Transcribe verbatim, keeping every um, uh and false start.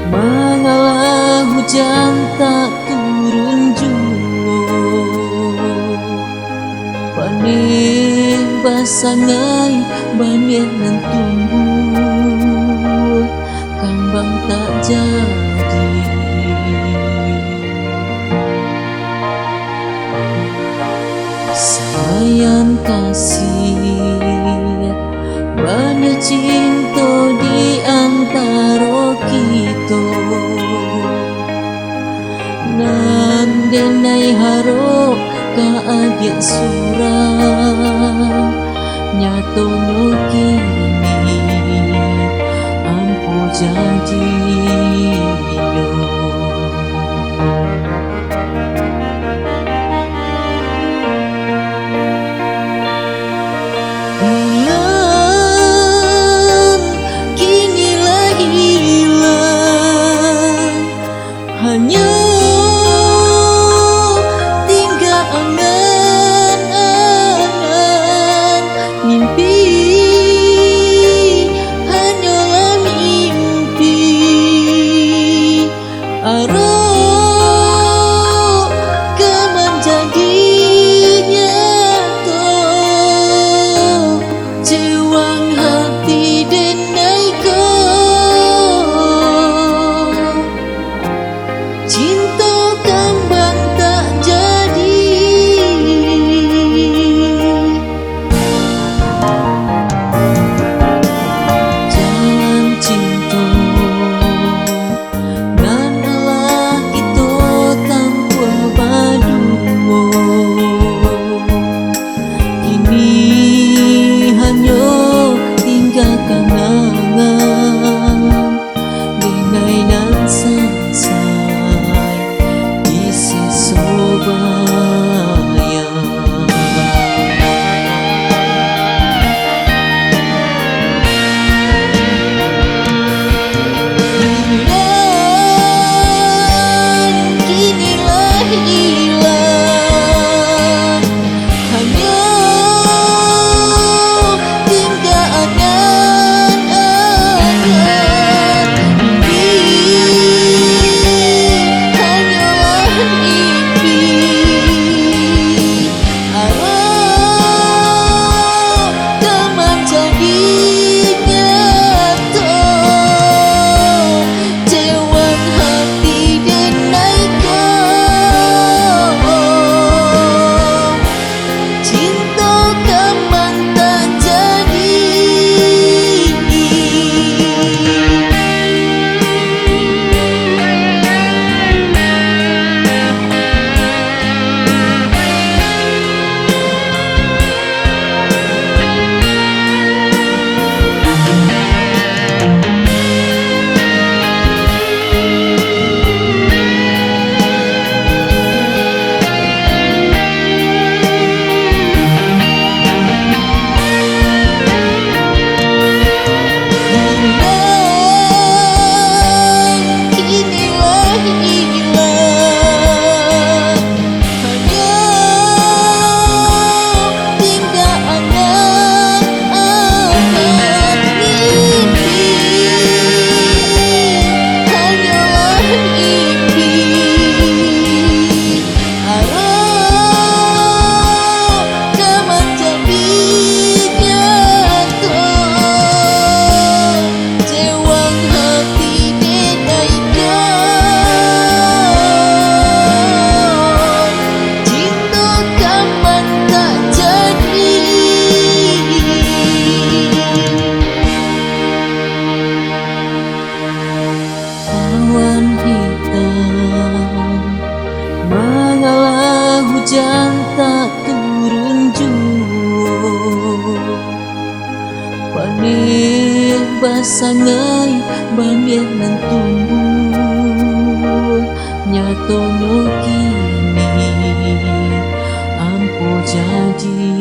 Mangalah hujan tak turun juo, paneh basangai baniah nan tumbuah, kambang tak jadi. Sayan kasih, baniah cinto di antaro kito, nan denai harok ka agiah surang, nyatonyo kini ampo jadinyo. Bulan kini lah ilang, hanyo tingga angan-angan, mimpi hanyolah mimpi. Arok ka manjadi nyato, cewang hati denai ko, cinto kambang tak jadi. Jalan cinto nan alah kito tampuah baduo, kini hanyo tingga kanangan, denai nan sansai di siso bayang. Bulan kini lah ilang, hanyo tingga angan-angan, mimpi hanyolah mimpi. Arok ka manjadi nyato, cewang hati denai ko, cinto kambang tak jadi. Bulan kini lah ilang, hanyo tingga angan-angan, mimpi hanyolah mimpi. Arok ka manjadi nyato, cewang hati denai ko, cinto kambang tak jadi. Awan hitam mangalah hujan tak turun juo, paneh basangai baniah nan tumbuah, nyatonyo kini ampo jadi.